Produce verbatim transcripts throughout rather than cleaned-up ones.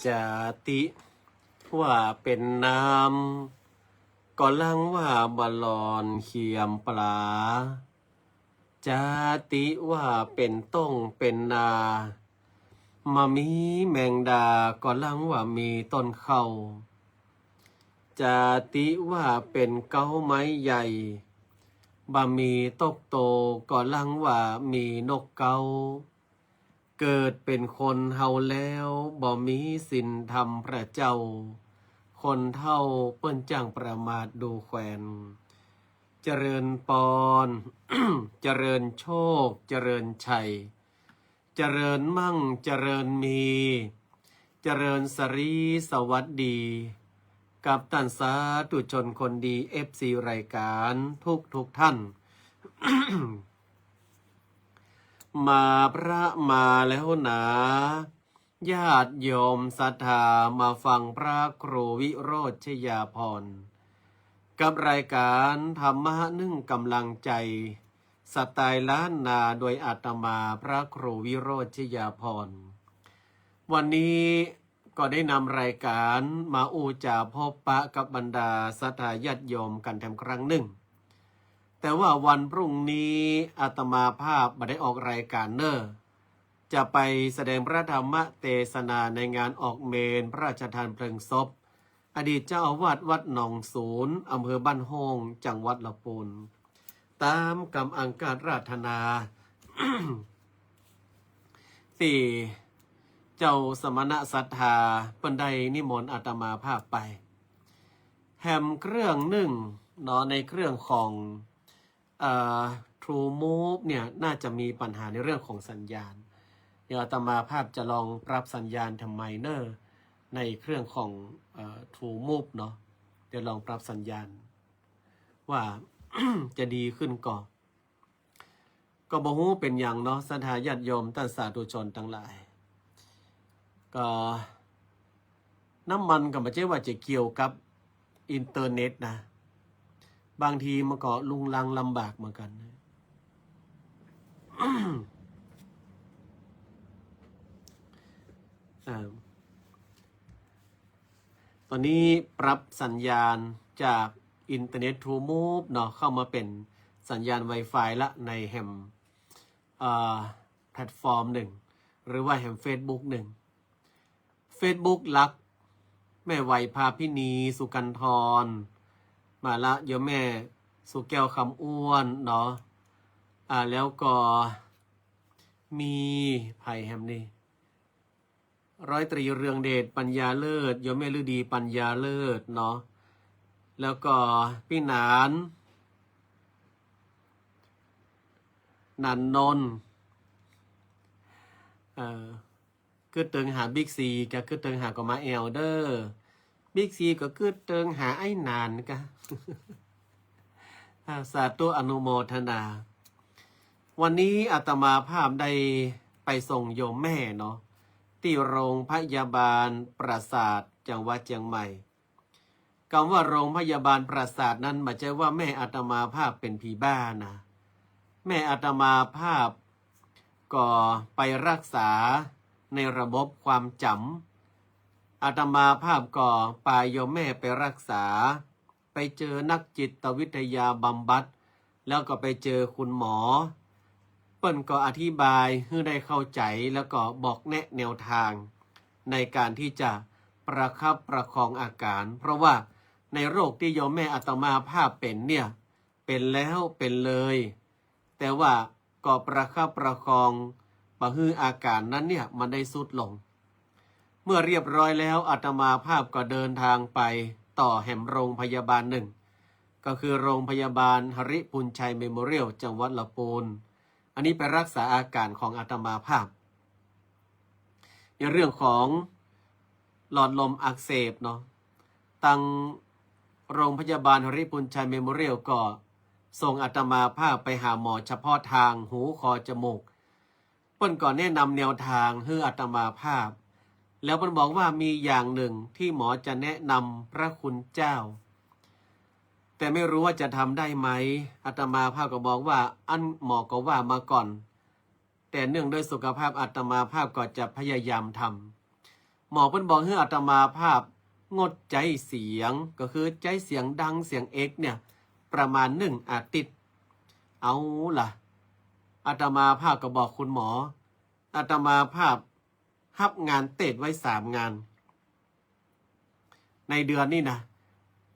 จาติว่าเป๋นน้ำ ก็ลังว่าบ่หล่อนเขียมปลา จาติว่าเป๋นต้งเป๋นนา บ่มีแมงดา ก็ลังว่ามีต้นเข้า จาติว่าเป๋นเก๊าไม้ใหญ่ บ่มีตกโต ก็ลังว่ามีนกเก๊า เกิดเป๋นคนเฮาแล้ว บ่มีศีลธรรมพระเจ้า คนเฒ่าเปิ้นจ้างประมาทดูแควน เจริญปอน เจริญโชค เจริญชัย เจริญมั่ง เจริญมี เจริญสรีสวัสดี กับต้านสาธุชนคนดี เอฟซี รายก๋านทุกทุกท่าน มาพระมาแล้วหนา ญาติโยมศรัทธามาฟังพระครูวิโรจน์ชยาภรณ์ กับรายก๋านธรรมะนึ่งกำลังใจ สไตล์ล้านนา โดยอาตมาพระครูวิโรจน์ชยาภรณ์ วันนี้ก็ได้นำรายก๋านมาอู้จ๋าพบปะกับบรรดาศรัทธาญาติโยมกั๋นแถมครั้งนึ่ง แต่ว่าวันพรุ่งนี้อาตมาภาพบ่ได้ออกรายก๋านเน่อ จะไปแสดงพระธรรมเตสนาในงานออกเมรุพระราชทานเพลิงศพ อดีตเจ้าอาวาสวัดหนองสูน อำเภอบ้านโฮ่ง จังหวัดละปูน ต๋ามกำอังคาสอาราธนา ตี้เจ้าสมณะศรัทธาเปิ้นได้นิมนต์อาตมาภาพไป แหมเรื่องนึ่งเนาะ ในเรื่องของ เอ่อ True Move เนี่ย น่าจะมีปัญหาในเรื่องของสัญญาณ เดี๋ยวอาตมาภาพจะลองปรับสัญญาณแถมใหม่เน่อ ในเครื่องของ เอ่อ True Move เนาะ เดี๋ยวลองปรับสัญญาณ ว่า จะดีขึ้นก่อ ก็บ่ฮู้เป๋นหยังเนาะ ศรัทธาญาติโยมต้านสาธุชนตังหลาย ก็ น้ำมันก็บ่ใจ้ว่าจะเกี่ยวกับอินเทอร์เน็ตนะ บางทีมันก็ลุงลังลำบากเหมือนกั๋น อ่า ต๋อนนี้ปรับสัญญาณจากอินเทอร์เน็ต True Move เนาะ เข้ามาเป๋นสัญญาณ Wi-Fi ละในแหม เอ่อ แพลตฟอร์มนึ่ง หรือว่าแหม Facebook นึ่ง Facebook หลัก แม่ไหวพาพินี สุกันทร มาละ โยมแม่สุแก้ว คำอ้วน เนาะ อ่า แล้วก็มีใผแหมนี่ ร้อยตรีเรืองเดช ปัญญาเลิศ โยมแม่ฤดี ปัญญาเลิศ เนาะ แล้วก็ปี้หนาน หนานนนท์ เอ่อ กึ๊ดเติงหาบิ๊กซี กะกึ๊ดเติงหาก็มาแอ่วเด้อ บิ๊กซีก็กึ๊ดเติงหาไอ้หนานกะ อ่า สาธุอนุโมทนา วันนี้อาตมาภาพได้ไปส่งโยมแม่เนาะ ตี้โรงพยาบาลประสาท จังหวัดเจียงใหม่ กำว่าโรงพยาบาลประสาทนั้น บ่ใจ้ว่าแม่อาตมาภาพเป๋นผีบ้านะ แม่อาตมาภาพก็ไปรักษาในระบบความจ๋ำ อาตมาภาพก็ปาโยมแม่ไปรักษา ไปเจอนักจิตวิทยาบำบัด แล้วก็ไปเจอคุณหมอ เปิ้นก็อธิบายหื้อได้เข้าใจ๋ แล้วก็บอกแนะแนวทาง ในการตี้จะประคับประคองอาก๋าน เพราะว่าในโรคตี้โยมแม่อาตมาภาพเป๋นเนี่ย เป๋นแล้วเป๋นเลย แต่ว่าก็ประคับประคองบ่หื้ออาก๋านนั้นเนี่ยมันได้ทรุดลง เมื่อเรียบร้อยแล้ว อาตมาภาพก็เดินทางไปต่อแหมโรงพยาบาลนึ่ง ก็คือโรงพยาบาลหริภุญชัยเมโมเรียล จังหวัดละปูน อันนี้ไปรักษาอาก๋านของอาตมาภาพ ในเรื่องของหลอดลมอักเสบเนาะ ตังโรงพยาบาลหริภุญชัยเมโมเรียลก็ส่งอาตมาภาพไปหาหมอเฉพาะทางหูคอจมูก เปิ้นก็แนะนำแนวทางหื้ออาตมาภาพ แล้วเปิ้นบอกว่ามีอย่างนึ่งที่หมอจะแนะนำพระคุณเจ้า แต่ไม่รู้ว่าจะทำได้ไหม อาตมาภาพก็บอกว่า อั้นหมอก็ว่ามาก่อน แต่เนื่องด้วยสุขภาพอาตมาภาพก็จะพยายามทำ หมอเปิ้นบอกหื้ออาตมาภาพงดใจ๊เสียง ก็คือใจ๊เสียงดังเสียงเอกเนี่ย ประมาณหนึ่งอาทิตย์ เอาล่ะ อาตมาภาพก็บอกคุณหมอ อาตมาภาพฮับงานเตสน์ไว้สามงาน ในเดือนนี้นะ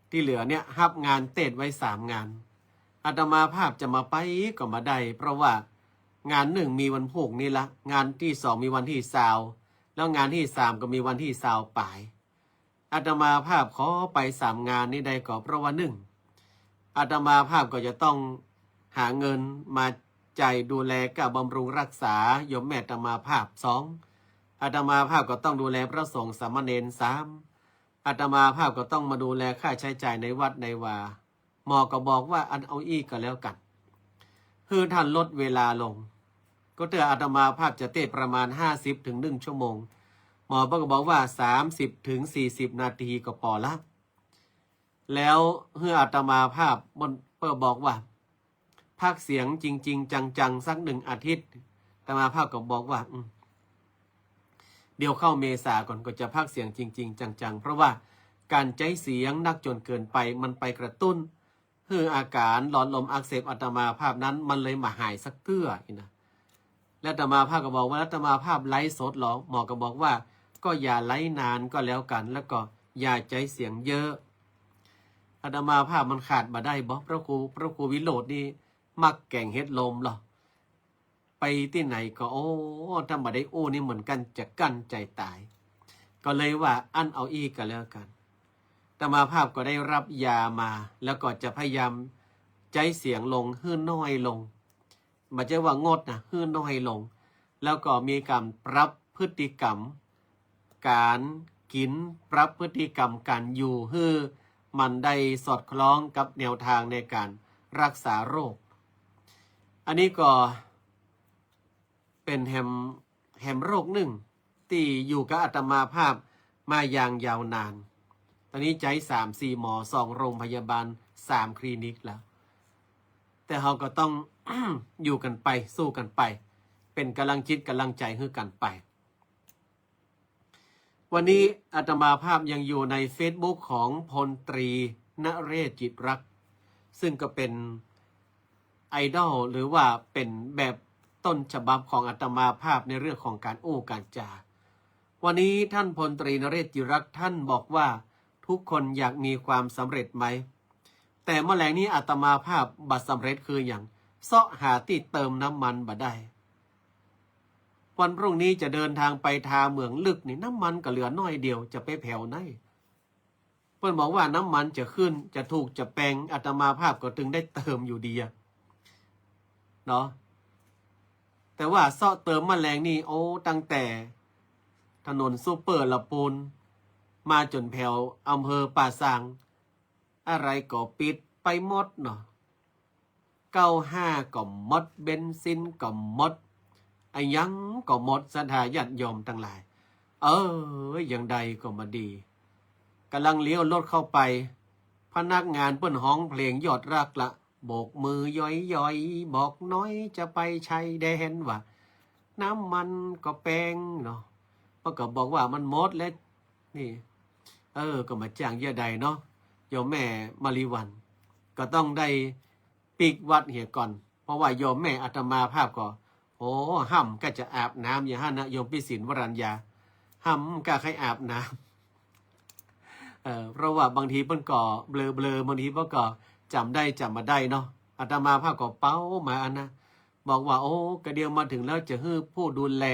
ตี้เหลือเนี่ยฮับงานเตสน์ไว้สามงาน อาตมาภาพจะบ่ไปก็บ่ได้ เพราะว่างานหนึ่งมีวันพูกนี้ละ งานตี้สองมีวันตี้ซาว แล้วงานตี้สามก็มีวันตี้ซาวป๋าย อาตมาภาพขอไปสามงานนี้ได้ก็เพราะว่า หนึ่ง อาตมาภาพก็จะต้องหาเงินมาจ่ายดูแลก้าบำรุงรักษาโยมแม่อาตมาภาพ สอง อาตมาภาพก็ต้องดูแลพระสงฆ์สามเณร สาม อาตมาภาพก็ต้องมาดูแลค่าใช้จ่ายในวัดในวา หมอก็บอกว่าอั้นเอาอี้ก็แล้วกั๋น หื้อต้านลดเวลาลง ก็เตื้ออาตมาภาพจะเตสน์ประมาณห้าสิบถึงหนึ่งชั่วโมง หมอเปิ้นก็บอกว่าสามสิบถึงสี่สิบนาทีก็ปอละ แล้วหื้ออาตมาภาพเปิ้นบอกว่า พักเสียงจริงๆ จังๆ สักหนึ่งอาทิตย์ อาตมาภาพก็บอกว่า อืม เดี๋ยวเข้าเมษาก่อนก็จะพักเสียงจริงๆ จังๆ เพราะว่าก๋านใจ๊เสียงนักจ๋นเกินไปมันไปกระตุ้นหื้ออาก๋านหลอดลมอักเสบอาตมาภาพนั้นมันเลยบ่หายสักเตื้ออี้นะ และอาตมาภาพก็บอกว่าอาตมาภาพไลฟ์สดเหรอ หมอก็บอกว่าก็อย่าไลฟ์นานก็แล้วกั๋น แล้วก็อย่าใจ๊เสียงเยอะ อาตมาภาพมันขาดบ่ได้บ่ พระครู พระครูวิโรจน์นี่มักแก๋งเฮ็ดลมเหรอ ไปตี้ไหนก็ โอ้ ถ้าบ่ได้อู้นี่เหมือนกั๋นจะกั้นใจ๋ต๋าย ก็เลยว่าอั้นเอาอี้ก็แล้วกั๋น อาตมาภาพก็ได้ฮับยามา แล้วก็จะพยายามใจ๊เสียงลงหื้อน้อยลง บ่ใจ้ว่างดนะ หื้อน้อยลง แล้วก็มีก๋านปรับพฤติกรรม ก๋านกิ๋น ปรับพฤติกรรมก๋านอยู่หื้อมันได้สอดคล้องกับแนวตางในก๋านรักษาโรค อันนี้ก็เป๋นแหม แหมโรคนึ่งตี้อยู่กับอาตมาภาพมาอย่างยาวนาน ต๋อนนี้ใจ๊สามสี่หมอ สองโรงพยาบาล สามคลินิกแล้ว แต่เฮาก็ต้อง อยู่กั๋นไป สู้กั๋นไป เป๋นก๋ำลังจิตก๋ำลังใจ๋หื้อกั๋นไป วันนี้อาตมาภาพยังอยู่ในเฟซบุ๊กของพลตรีนเรศ จิตรักษ์ ซึ่งก็เป๋นไอดอล หรือว่าเป๋นแบบต้นฉบับของอาตมาภาพในเรื่องของก๋านอู้ก๋านจ๋า วันนี้ต้านพลตรีนเรศ จิตรักษ์ ต้านบอกว่า ทุกคนอยากมีความสำเร็จไหม แต่เมื่อแลงนี้อาตมาภาพบ่สำเร็จคือหยัง เซาะหาตี้เติมน้ำมันบ่ได้ วันพรุ่งนี้จะเดินตางไปตาเหมืองลึกนี่ น้ำมันก็เหลือน้อยเดียว จะไปแผวไหน เปิ้นบอกว่าน้ำมันจะขึ้น จะถูก จะแปง อาตมาภาพก็ตึงได้เติมอยู่ดีอะ เนาะ แต่ว่าเซาะเติมมาแลงนี่ โอ้ ตั้งแต่ถนนซูเปอร์ละปูน มาจ๋นแผวอำเภอป่าซาง อะไรก็ปิดไปหมดเนาะ เก้าห้าก็หมด เบนซินก็หมด อะหยังก็หมด ศรัทธาญาติโยมตังหลาย เออ อย่างใดก็บ่ดี ก่ำลังเลี้ยวรถเข้าไป พนักงานเปิ้นฮ้องเพลงยอดรักละ โบกมือย้อยๆ บอกน้อยจะไปชายแดนว่า น้ำมันก็แปงเนาะ เปิ้นก็บอกว่ามันหมดแล้ว นี่ เออ ก็บ่จ้างเยื่อใดเนาะ โยมแม่มาลีวัน ก็ต้องได้ปิ๊กวัดเหียก่อน เพราะว่าโยมแม่อาตมาภาพก็ โอ้ ห่ำก้าจะอาบน้ำอยู่หั้นนะ โยมพิสิทธิ์ วรัญญา ห่ำก้าใค่อาบน้ำ เออ เพราะว่าบางทีเปิ้นก็เบลอๆ บางทีเปิ้นก็จ๋ำได้จ๋ำบ่ได้เนาะ อาตมาภาพก็เป๊ามาอันนะ บอกว่า โอ้ กะเดียวมาเถิงแล้ว จะหื้อผู้ดูแล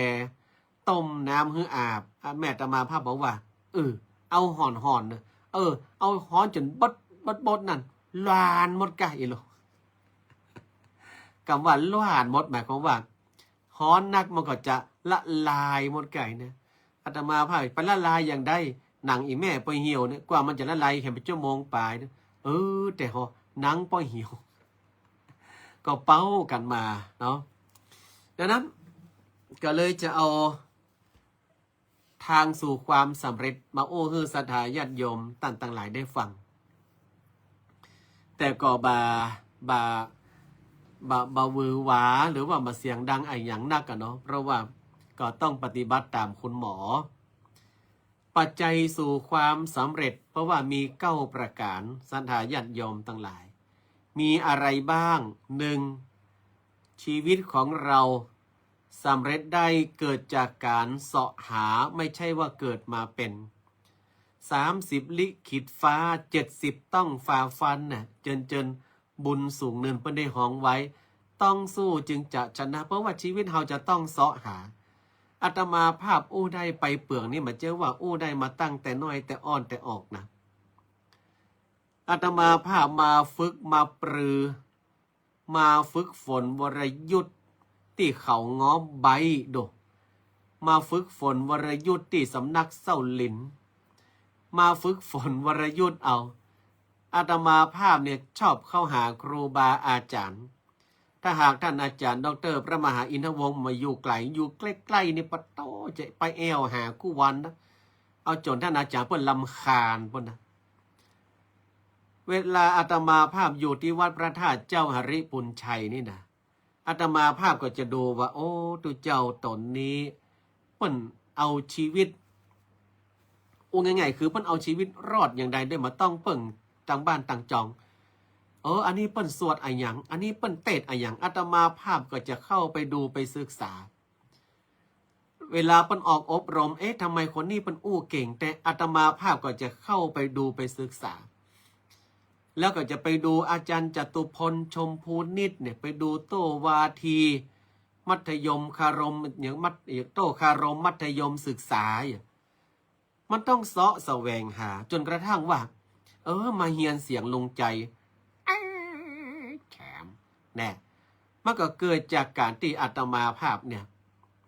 ต้มน้ำหื้ออาบ อ่ะ แม่อาตมาภาพบอกว่า เออ เอาฮ้อนๆ นะ เออ เอาฮ้อนจ๋นบดๆ นั่น หล่านหมดก้า อีหลู กำว่าหล่านหมด หมายความว่า ฮ้อนนักมันก็จะละลายหมดก้านะ อาตมาภาพไปละลายอย่างใด หนังอี่แม่ป้อยเหี่ยวเนี่ย กว่ามันจะละลายแหมเป๋นชั่วโมงป๋ายเนี่ย เออ แต่ฮอ หนังป้อยเหี่ยว ก็เป๊ากั๋นมาเนาะ ดังนั้น ก็เลยจะเอา ตางสู่ความสำเร็จมาอู้หื้อศรัทธาญาติโยมต้านตังหลายได้ฟัง แต่ก็บ่า บ่า บ่า บ่าหวือหวา หรือว่าบ่าเสียงดังอะหยังนักอะเนาะ เพราะว่าก็ต้องปฏิบัติต๋ามคุณหมอ ปัจจัยสู่ความสำเร็จ เพราะว่ามีเก้าประการ ศรัทธาญาติโยมตังหลาย มีอะไรบ้าง หนึ่ง ชีวิตของเราสำเร็จได้เกิดจากการเสาะหา ไม่ใช่ว่าเกิดมาเป็น สามสิบลิขิตฟ้า เจ็ดสิบต้องฝ่าฟันน่ะ เจินเจิน บุญสูงเนินเปิ้นได้ฮ้องไว้ ต้องสู้จึงจะชนะ เพราะว่าชีวิตเฮาจะต้องเสาะหา อาตมาภาพอู้ได้ไปเปื้องนี่ บ่ใจ้ว่าอู้ได้มาตั้งแต่น้อยแต่อ้อนแต่ออกนะ อาตมาภาพมาฝึกมาปรือ มาฝึกฝนวรยุทธ์ตี้เขาง้อมใบ้ดู มาฝึกฝนวรยุทธ์ตี้สำนักเซ้าหลิน มาฝึกฝนวรยุทธ์เอา อาตมาภาพเนี่ยชอบเข้าหาครูบาอาจารย์ ถ้าหากต้านอาจ๋ารย์ด็อกเตอร์พระมหาอินทวงศ์บ่อยู่ไก๋ อยู่ใก้ๆ นี่ปะโต้ จะไปแอ่วหากู้วันนะ เอาจ๋นต้านอาจ๋ารย์เปิ้นรำคาญปู้นนะ เวลาอาตมาภาพอยู่ตี้วัดพระธาตุเจ้าหริภุญชัยนี่นะ อาตมาภาพก็จะดูว่า โอ้ ตุ๊เจ้าต๋นนี้ เปิ้นเอาชีวิต อู้ง่ายๆ คือเปิ้นเอาชีวิตรอดอย่างใด โดยบ่ต้องเปิ้งตังบ้านตังจอง เออ อันนี้เปิ้นสวดอะหยัง อันนี้เปิ้นเตสน์อะหยัง อาตมาภาพก็จะเข้าไปดูไปศึกษา เวลาเปิ้นออกอบรม เอ๊ะ ทำไมคนนี้เปิ้นอู้เก่งแต๊ อาตมาภาพก็จะเข้าไปดูไปศึกษา แล้วก็จะไปดูอาจารย์จตุพล ชมพูนิชเนี่ย ไปดูโต้วาทีมัธยมคารม อย่างมัธ โต้คารมมัธยมศึกษาอย่าง มันต้องเซาะแสวงหา จ๋นกระทั่งว่า เออ มาเฮียนเสียงลุงใจ๋ แถม แน่ มันก็เกิดจากก๋านตี้อาตมาภาพเนี่ย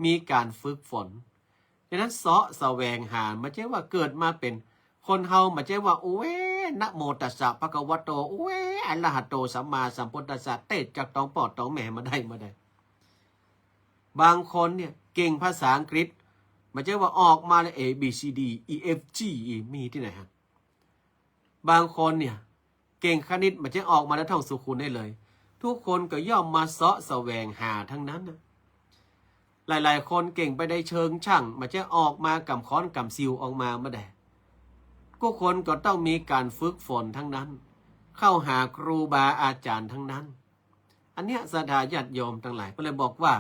มีก๋านฝึกฝน ฉะนั้นเซาะแสวงหา บ่ใจ้ว่าเกิดมาเป๋น คนเฮาบ่ใจ้ว่า โอ้ย นะโมตัสสะภะคะวะโต โอ้ย อะระหะโต สัมมาสัมพุทธัสสะ เตสน์จากต๊องป้อต๊องแม่มาได้ บ่ได้ บางคนเนี่ยเก่งภาษาอังกฤษ บ่ใจ้ว่าออกมาแล้ว เอ บี ซี ดี อี เอฟ จี มีตี้ไหนฮะ บางคนเนี่ยเก่งคณิต บ่ใจ้ออกมาแล้วท่องสูตรคูณได้เลย ทุกคนก็ย่อมมาเซาะแสวงหาทั้งนั้นนะ หลายๆ คนเก่งไปในเชิงช่าง บ่ใจ้ออกมากำค้อนกำสิวออกมาบ่ได้ กู้คนก็ต้องมีก๋านฝึกฝนทั้งนั้น เข้าหาครูบาอาจ๋ารย์ทั้งนั้น อันเนี้ยศรัทธาญาติโยมตังหลาย ก็เลยบอกว่า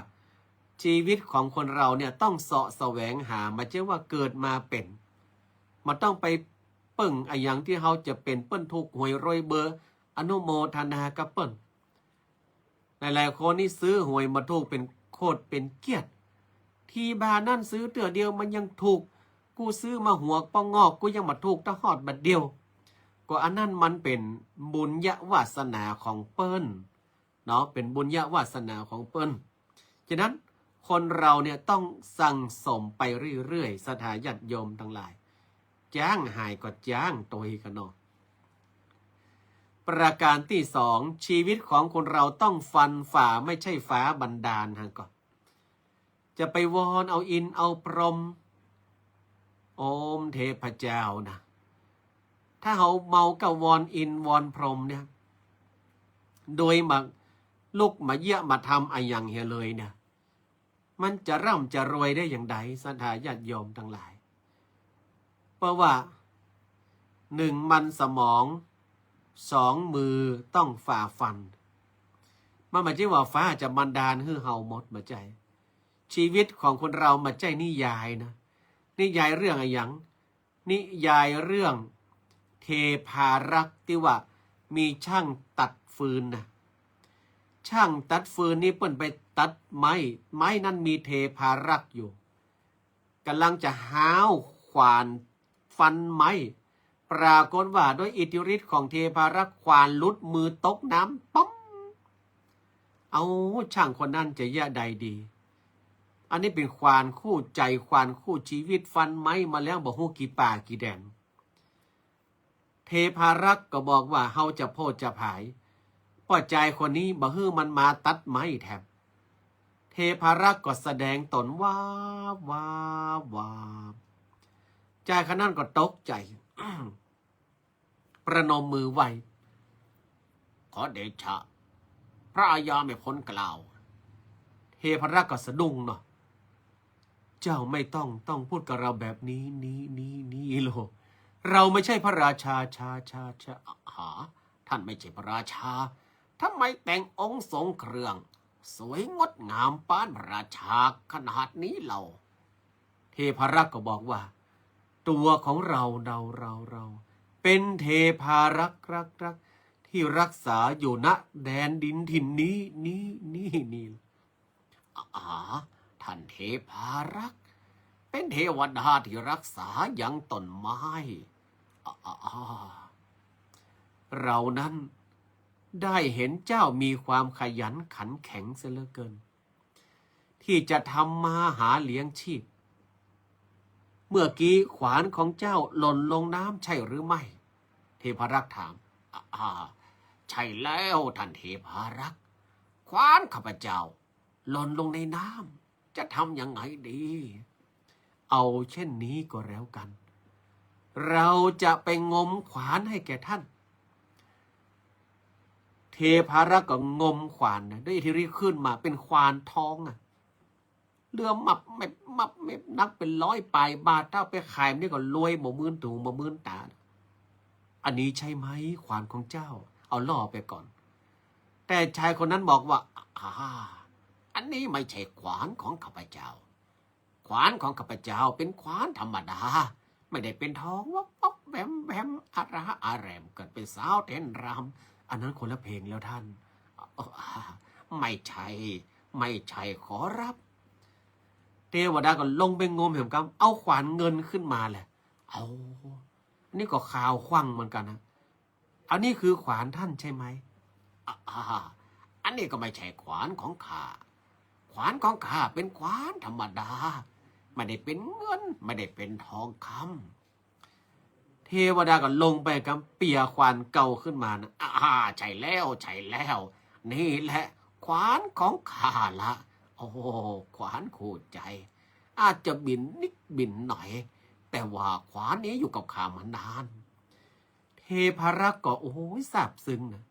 ชีวิตของคนเราเนี่ยต้องเซาะแสวงหา บ่ใจ้ว่าเกิดมาเป๋น บ่ต้องไปเปิ้งอะหยังตี้เฮาจะเป๋น เปิ้นถูกหวยรวยเบอร์ อนุโมทนากับเปิ้น หลายๆ คนนี่ซื้อหวยบ่ถูกเป๋นโขดเป๋นเกี้ยด ตี้บ้านนั้นซื้อเตื้อเดียวมันยังถูก กูซื้อมาหัวปะงอก กูยังบ่ถูกตะฮอดบาทเดียว ก็อันนั้นมันเป๋นบุญญาวาสนาของเปิ้นเนาะ เป๋นบุญญาวาสนาของเปิ้น ฉะนั้นคนเราเนี่ยต้องสั่งสมไปเรื่อยๆ ศรัทธาญาติโยมตังหลาย จ๊างหายก็จ๊างตวยกั๋นเนาะ ประการตี้สอง ชีวิตของคนเราต้องฟันฝ่า บ่ใจ้ฟ้าบันดาลฮะ ก็จะไปวอนเอาอินทร์เอาพรหม โอมเทพเจ้านะ ถ้าเฮาเมาก็วอนอินทร์วอนพรหมเนี่ย โดยบ่ลุกบ่เยียะบ่ทำอะหยังเหียเลยเนี่ย มันจะร่ำจะรวยได้อย่างใด ศรัทธาญาติโยมตังหลาย เพราะว่า หนึ่ง มันสมอง สอง มือต้องฝ่าฟัน มันบ่ใจ้ว่าฟ้าจะบันดาลหื้อเฮาหมด บ่ใจ้ ชีวิตของคนเราบ่ใจ้นิยายนะ นิยายเรื่องอะหยัง นิยายเรื่องเทพารักษ์ตี้ว่ามีช่างตัดฟืนนะ ช่างตัดฟืนนี่เปิ้นไปตัดไม้ ไม้นั้นมีเทพารักษ์อยู่ ก่ำลังจะฮ้าวขวานฟันไม้ ปรากฏว่าด้วยอิทธิฤทธิ์ของเทพารักษ์ ขวานหลุดมือตกน้ำ ป๊อม เอา ช่างคนนั้นจะเยียะใดดี อันนี้เป๋นขวานคู่ใจ๋ ขวานคู่ชีวิต ฟันไม้มาแล้วบ่ฮู้กี่ป่ากี่แดน เทพารักษ์ก็บอกว่า เฮาจะโพดจะผาย ป้อจายคนนี้บ่หื้อมันมาตัดไม้แถม เทพารักษ์ก็แสดงต๋นวาบ วาบ วาบ จายคนนั้นก็ตกใจ๋ ประนมมือไหว้ ขอเดชะ พระอาญาแม่พ้นเกล้า เทพารักษ์ก็สะดุ้งเนาะ เจ้าไม่ต้อง ต้องพูดกับเราแบบนี้ นี้ นี้ นี้โล เราไม่ใช่พระราชา ชา ชา ชา หา ท่านไม่ใช่พระราชา ทำไมแต่งองค์ทรงเครื่อง สวยงดงามปานพระราชาขนาดนี้เล่า เทพารักษ์ก็บอกว่า ตัวของเรา เรา เรา เรา เป็นเทพารักษ์ รักษ์ รักษ์ ที่รักษาอยู่ณแดนดินถิ่นนี้ นี้ นี้ นี้ อา ท่านเทพารักษ์ เป็นเทวดาที่รักษายังต้นไม้ อา อา อา เรานั้นได้เห็นเจ้ามีความขยันขันแข็งเสียเหลือเกิน ที่จะทำมาหาเลี้ยงชีพ เมื่อกี้ขวานของเจ้าหล่นลงน้ำใช่หรือไม่ เทพารักษ์ถาม อา อา ใช่แล้วท่านเทพารักษ์ ขวานข้าพเจ้าหล่นลงในน้ำ จะทำยังไงดี เอาเช่นนี้ก็แล้วกัน เราจะไปงมขวานให้แก่ท่าน เทพารักษ์ก็งมขวานนะ ด้วยอิทธิฤทธิ์ขึ้นมาเป็นขวานทองอะ เลื่อมมับแมบ มับแมบ หนักเป็นร้อยปลายบาท ถ้าเอาไปขายนี่ก็รวยบ่มื่นตูบ่มื่นต๋า อันนี้ใช่ไหมขวานของเจ้า เอาล่อไปก่อน แต่ชายคนนั้นบอกว่า อา อันนี้ไม่ใช่ขวานของข้าพเจ้า ขวานของข้าพเจ้าเป็นขวานธรรมดา ไม่ได้เป็นทองวับวับแวมแวม อาระอาแรม เกิดเป็นสาวเต้นรำ อันนั้นคนละเพลงแล้วท่าน เอ่อ ไม่ใช่ ไม่ใช่ขอรับ เทวดาก็ลงไปงมแหมกำ เอาขวานเงินขึ้นมาแหละ เอา อันนี้ก็ข่าวขว้างเหมือนกันนะ อันนี้คือขวานท่านใช่ไหม อา อา อันนี้ก็ไม่ใช่ขวานของข้า ขวานของข้าเป็นขวานธรรมดา ไม่ได้เป็นเงิน ไม่ได้เป็นทองคำ เทวดาก็ลงไปกำ เปียขวานเก่าขึ้นมานะ อา อา ใช่แล้ว ใช่แล้ว นี่แหละขวานของข้าละ โอ้โห ขวานคู่ใจ อาจจะบิ่นนิดบิ่นหน่อย แต่ว่าขวานนี้อยู่กับข้ามานาน เทพารักษ์ก็ โอ้โห ซาบซึ้งนะ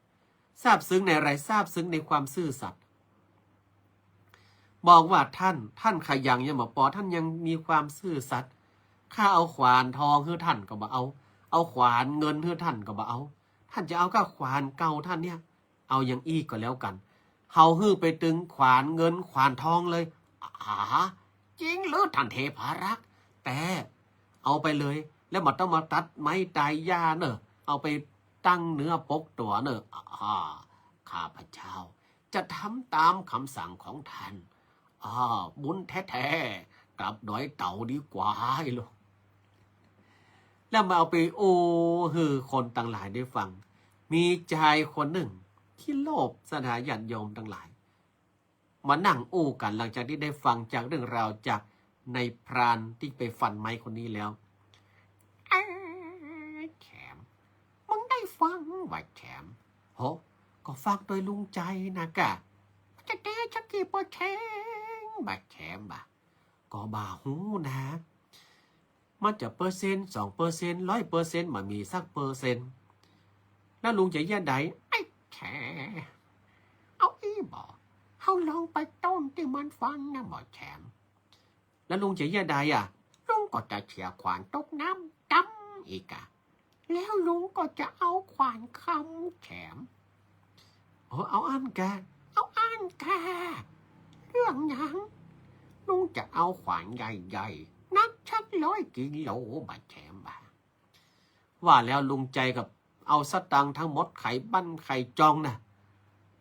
ซาบซึ้งในอะไร ซาบซึ้งในความซื่อสัตย์ บอกว่าท่าน ท่านขยันยังบ่ปอ ท่านยังมีความซื่อสัตย์ ข้าเอาขวานทองหื้อท่านก็บ่เอา เอาขวานเงินหื้อท่านก็บ่เอา ท่านจะเอาก้าขวานเก่าท่านเนี่ย เอาอย่างอี้ก็แล้วกัน เฮาหื้อไปตึงขวานเงินขวานทองเลย อา จริงหรือท่านเทพารักษ์ แต่เอาไปเลย แล้วบ่ต้องมาตัดไม้ตายหญ้าเนอะ เอาไปตั้งเนื้อปกตั๋วเนอะ อา ข้าพเจ้าจะทำตามคำสั่งของท่าน อา บุญแท้ๆ กลับดอยเต่าดีกว่าไอ้ลูก แล้วมาเอาไปอู้หื้อคนตังหลายได้ฟัง มีจายคนหนึ่งขี้โลภ ศรัทธาญาติโยมตังหลาย มานั่งอู้กั๋น หลังจากตี้ได้ฟังจากเรื่องราวจากนายพรานตี้ไปฟันไม้คนนี้แล้ว เอ้ย แถม มึงได้ฟังบ่แถม โห ก็ฟังโตยลุงใจ๋นะก้า จะเตสักกี่เปอร์เซ็นต์บ่แถมบ่า ก็บ่ฮู้นะ มันจะเปอร์เซ็นต์ สองเปอร์เซ็นต์ ร้อยเปอร์เซ็นต์ บ่มีสักเปอร์เซ็นต์ แล้วลุงจะเยียะใด ไอ้แข เอาอี้บ่ เฮาลองไปโต้นตี้มันฟังนะบ่แถม แล้วลุงจะเยียะใดอะ ลุงก็จะเสียขวานตกน้ำดำอีกอะ แล้วลุงก็จะเอาขวานคำแถม โอ้ เอาอั้นกา เอาอั้นกา เรื่องหยัง ลุงจะเอาขวานใหญ่ๆ หนักสักร้อยกิโลบ่แถมบ่า ว่าแล้วลุงใจ๋ก็เอาสตางค์ทั้งหมดไขบั้นไขจองนะ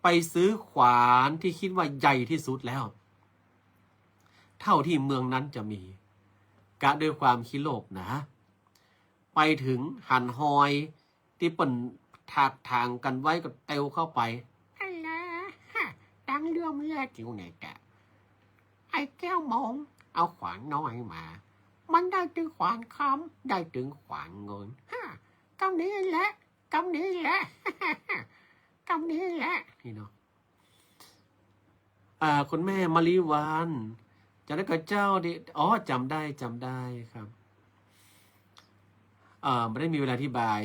ไปซื้อขวานตี้คิดว่าใหญ่ตี้สุดแล้ว เท่าตี้เมืองนั้นจะมี กะด้วยความขี้โลภนะ ไปเถิงหันฮอยตี้เปิ้นถากถางกั๋นไว้ก็เตียวเข้าไป อันแล ฮะ ตังเรื่องเลือดอยู่ไหนกะ ไอ้แก้วมอง เอาขวานน้อยมา มันได้ตึงขวานคำ ได้ตึงขวานเงิน ฮะ กำนี้แหละ กำนี้แหละ กำนี้แหละ นี่เนาะ อ่า คุณแม่มะลิวรรณ จำได้ก่อเจ้าดิ อ๋อ จำได้ จำได้ครับ เอ่อ ไม่ได้มีเวลาอธิบาย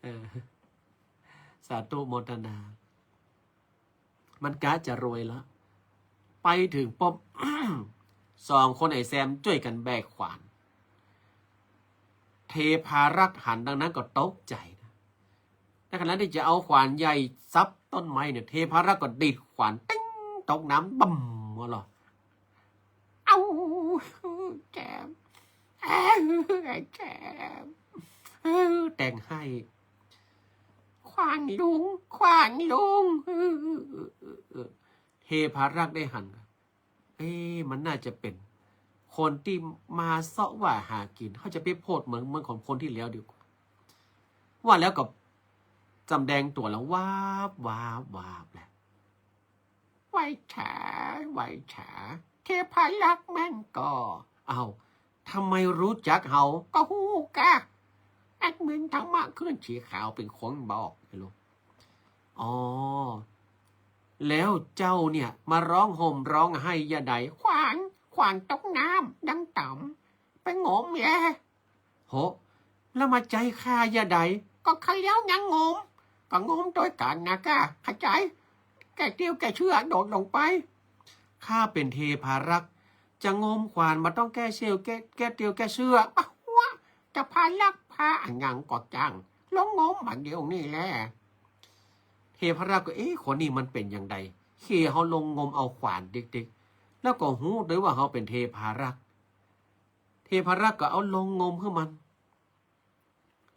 เออ สาธุโมทนา มันกะจะรวยละ ไปเถิงปุ๊บ สองคนไอ้แซมจ้วยกั๋นแบกขวาน เทพารักษ์หันดังนั้นก็ตกใจ๋นะ ในขณะตี้จะเอาขวานใหญ่สับต้นไม้เนี่ย เทพารักษ์ก็ดีดขวานติ๊ง ตกน้ำบึ้มหัวลอ เอ้า แจม เอ้า แจม เอ้า แต๋งไห้ ขวานหลวง ขวานหลวง เทพารักษ์ได้หัน เอ๊ะ มันน่าจะเป๋นคนตี้มาเซาะว่าหากิ๋น เฮาจะไปโผดเหมือน เหมือนของคนตี้แล้วดีกว่า ว่าแล้วก็จำแดงตั๋วแล้ว วาบ วาบ วาบแหละ ไหว้สา ไหว้สา เทพารักษ์แม่นก่อ เอ้า ทำไมรู้จักเฮา ก็ฮู้กา แอดมินธรรมะคลื่นสีขาวเป๋นคนบอก ไม่รู้ อ๋อ แล้วเจ้าเนี่ยมาร้องห่มร้องไห้ยะใด ขวาน ขวานตกน้ำดังต่ำ ไปงมแล โห แล้วมาใจ๊ข้ายะใด ก็ข้าแล้วยังงม ก็งมตวยกั๋นนะกา เข้าใจ๋ แก้เตียวแก้เสื้อโดดลงไป ข้าเป๋นเทพารักษ์ จะงมขวานบ่ต้องแก้เตียวแก้ แก้เตียวแก้เสื้อ ปะหัว จะพารักพาอะหยังก็จ้าง ลงงมบ่าเดี่ยวนี้แล เทพารักษ์ก็ เอ๊ะ คนนี้มันเป๋นจาใด เคียเฮาลงงมเอาขวานติ๊กๆ แล้วก็ฮู้ตวยว่าเฮาเป๋นเทพารักษ์ เทพารักษ์ก็เอาลงงมหื้อมัน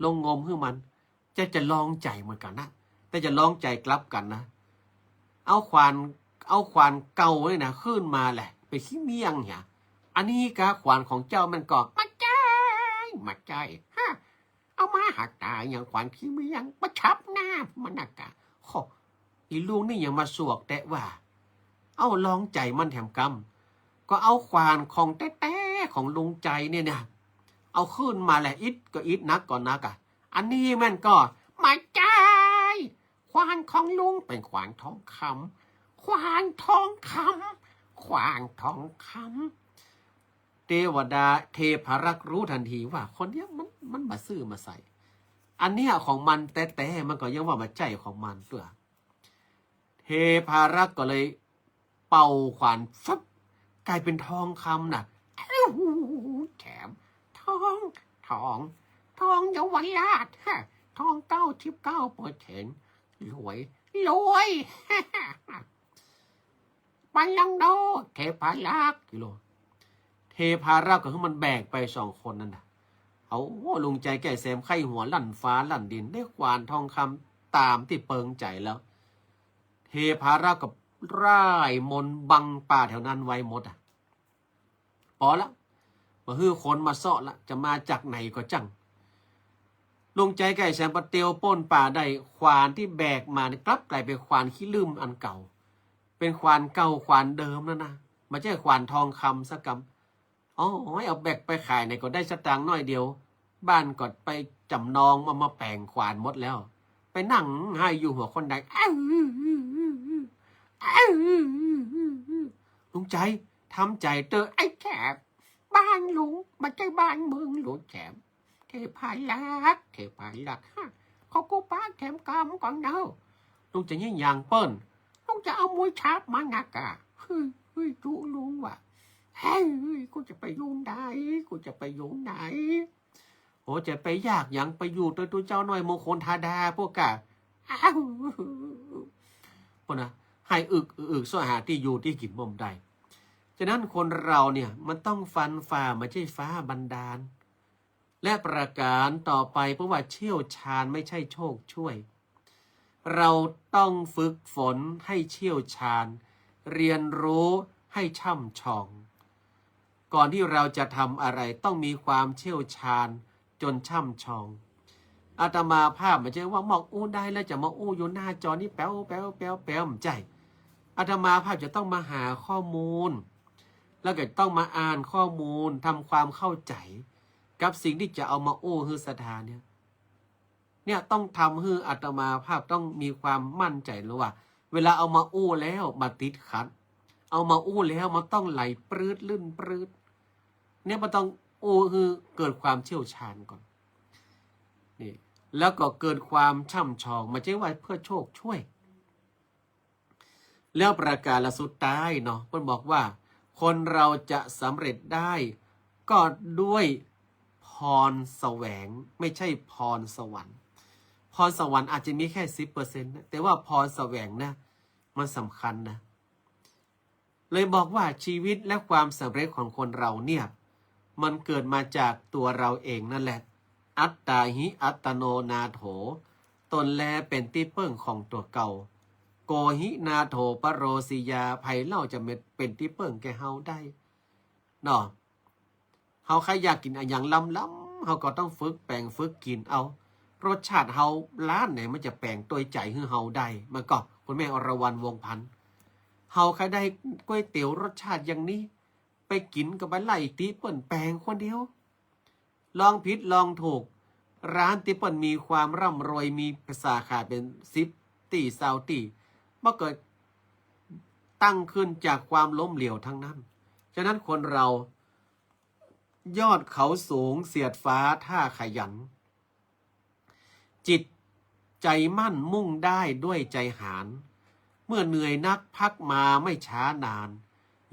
ลงงมหื้อมัน จะ จะลองใจ๋เหมือนกั๋นนะ แต่จะลองใจ๋กลับกั๋นนะ เอาขวาน เอาขวานเก่าเนี่ยนะ ขึ้นมาแหละ ไปขี้เมี้ยงเหีย อันนี้กาขวานของเจ้าแม่นก่อ บ่ใจ้ บ่ใจ้ ฮะ เอามาหาต๋าอย่างขวานขี้เมี้ยง มาฉับหน้ามันนะกา โห อีลุงนี่ยังมาสวกแต๊ว่า เอ้า ลองใจ๋มันแถมกำ ก็เอาขวานของแต๊ๆ ของลุงใจ๋เนี่ยนะ เอาขึ้นมาแหละ อิดก็อิด นักก็นักอะ อันนี้แม่นก่อ บ่ใจ้ ขวานของลุงเป๋นขวานทองคำ ขวานทองคำ ขวานทองคำ เทวดา เทพารักษ์ฮู้ตันทีว่าคนเนี้ยมัน มันบ่ซื่อบ่ใส อันเนี้ยของมันแต๊ๆ มันก็ยังว่าบ่ใจ้ของมันเตื้อ เทพารักษ์ก็เลยเป่าขวาน ฟึบ ก๋ายเป๋นทองคำนะ เอ้า แถม ทอง ทอง ทองเยาวราช ฮะ ทองเก้าสิบเก้าเปอร์เซ็นต์ รวย รวย ไปยังโน้น เทพารักษ์ กิโล เทพารักษ์ก็หื้อมันแบกไปสองคนนั้นนะ เอา ลุงใจ๋แก้แซมไข้หัวลั่นฟ้าลั่นดิน ได้ขวานทองคำต๋ามตี้เปิงใจ๋แล้ว เทพารักษ์ก็ร่ายมนต์บังป่าแถวนั้นไว้หมดอะ ปอละ บ่หื้อคนมาเซาะละ จะมาจากไหนก็จั่ง ลุงใจ๋แก้แซมปะเตียวป้นป่าได้ ขวานตี้แบกมาเนี่ยกลับก๋ายเป๋นขวานขี้ลื่มอันเก่า เป๋นขวานเก่าขวานเดิมนั่นนะ บ่ใจ้ขวานทองคำสักกำ อ๋อ เอาแบกไปขายไหนก็ได้สตางค์น้อยเดียว บ้านก็ไปจ๋ำนองมา มาแป๋งขวานหมดแล้ว ไปนั่งไห้อยู่หัวคนได อ้าว อ้าว ลุงใจ๋ ทำใจ๋เต๊อะ ไอ้แขก บ้านลุง บ่ใจ้บ้านมึง ลุงแขก เทพารักษ์ เทพารักษ์ ฮะ ขอกูปากแถมกำก่อนเนาะ ลุงจะเยียะหยังเปิ้น ลุงจะเอามวยฉับมันนะกา เฮ้ย เฮ้ย จุลุงว่ะ เฮ้ย กูจะไปอยู่ไหน กูจะไปอยู่ไหน โอ้ จะไปยากหยัง ไปอยู่ตวยตุ๊เจ้าน้อยมงคลธาดาพวกกา อ้าว เปิ้นนะ ไห้อึกอึก เซาะหาตี้อยู่ตี้กิ๋นบ่ได้ ฉะนั้นคนเราเนี่ยมันต้องฟันฝ่า บ่ใจ้ฟ้าบันดาล และประก๋านต่อไป เพราะว่าเชี่ยวชาญไม่ใช่โชคช่วย เราต้องฝึกฝนให้เชี่ยวชาญ เรียนรู้ให้ช่ำชอง ก่อนที่เราจะทำอะไรต้องมีความเชี่ยวชาญจนช่ำชอง อาตมาภาพบ่ใจ้ว่ามอกอู้ได้แล้วจะมาอู้อยู่หน้าจอนี้แป๊วแป๊วแป๊วแป๊ว บ่ใจ้ อาตมาภาพจะต้องมาหาข้อมูล แล้วก็ต้องมาอ่านข้อมูล ทำความเข้าใจ๋ กับสิ่งตี้จะเอามาอู้หื้อศรัทธาเนี่ย เนี่ยต้องทำหื้ออาตมาภาพต้องมีความมั่นใจ๋แล้วว่า เวลาเอามาอู้แล้วบ่ติดขัด เอามาอู้แล้วมันต้องไหลปรื๊ดลื่นปรื๊ด เนี่ยมันต้องอู้หื้อเกิดความเชี่ยวชาญก่อน นี่ แล้วก็เกิดความช่ำชอง บ่ใจ้ว่าเพื่อโชคช่วย แล้วประก๋านสุดท้ายเนาะ เปิ้นบอกว่า คนเราจะสำเร็จได้ก็ด้วยพรแสวง ไม่ใช่พรสวรรค์ พรสวรรค์อาจจะมีแค่สิบเปอร์เซ็นต์นะ แต่ว่าพรแสวงนะ มันสำคัญนะ เลยบอกว่าชีวิตและความสำเร็จของคนเราเนี่ย มันเกิดมาจากตัวเราเองนั่นแหละ อัตตาหิอัตโตโนนาโถ ตนแลเป๋นตี้เปิ้งของตั๋วเก่า โกหินาโถปะโรสิยา ใผเล่าจะเป๋นตี้เปิ้งแก่เฮาได้ เนาะ เฮาใค่อยากกิ๋นอะหยังล้ำๆ เฮาก็ต้องฝึกแป๋งฝึกกิ๋นเอา รสชาติเฮาร้านไหนมันจะแป๋งตวยใจ๋หื้อเฮาได้ มันก็ คุณแม่อรวรรณ วงศ์พันธ์ เฮาใค่ได้ก๋วยเตี๋ยวรสชาติอย่างนี้ ไปกิ๋นก็ไปไล่ติเปิ้นแป๋งคนเดียว ลองผิดลองถูก ร้านตี้เปิ้นมีความร่ำรวย มีสาขาเป๋นสิบตี้ซาวตี้ มันก็ตั้งขึ้นจากความล้มเหลวทั้งนั้น ฉะนั้นคนเรา ยอดเขาสูงเสียดฟ้าถ้าขยัน จิตใจมั่นมุ่งได้ด้วยใจหาญ เมื่อเหนื่อยนักพักมาไม่ช้านาน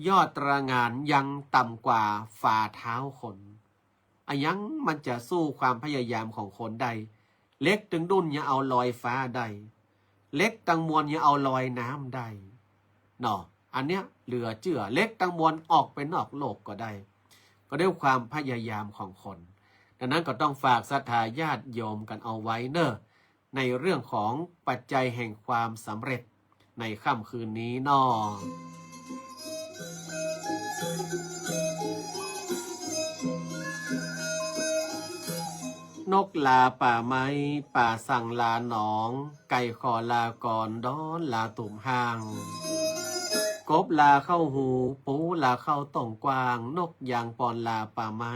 ยอดตระหง่านยังต่ำกว่าฝ่าเท้าคน อะหยังมันจะสู้ความพยายามของคนได้ เหล็กตึงดุ้นยังเอาลอยฟ้าได้ เหล็กตังมวลยังเอาลอยน้ำได้ เนาะ อันเนี้ยเหลือเจื้อ เหล็กตังมวลออกไปนอกโลกก็ได้ ก็ด้วยความพยายามของคน ดังนั้นก็ต้องฝากศรัทธาญาติโยมกั๋นเอาไว้เน่อ ในเรื่องของปัจจัยแห่งความสำเร็จในค่ำคืนนี้เนาะ นกลาป่าไม้ ป๋าสั่งลาหนอง ไก่ขอลาก่อน ดอนลาตุ่มห้าง กบลาเข้าฮู ปูลาเข้าต่องกว้าง นกยางปอนลาป่าไม้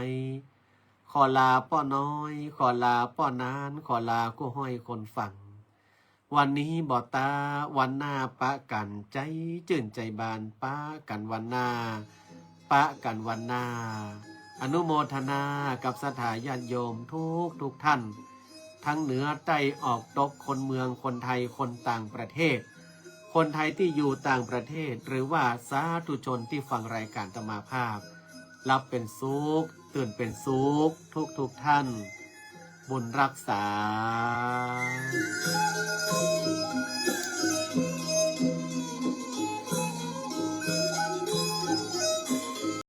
ขอลาป้อน้อย ขอลาป้อนาน ขอลากู้ห้อยคนฟัง วันนี้บ่ต้า วันหน้าปะกั๋น ใจ๋จื้นใจ๋บาน ปะกั๋นวันหน้า ปะกั๋นวันหน้า อนุโมทนากับศรัทธาญาติโยมทุกทุกท่าน ทั้งเหนือใต้ออกตก คนเมือง คนไทย คนต่างประเทศ คนไทยตี้อยู่ต่างประเทศ หรือว่าสาธุชนตี้ฟังรายก๋านอาตมาภาพ หลับเป๋นสุข ตื่นเป๋นสุขทุกทุกท่าน บุญรักษา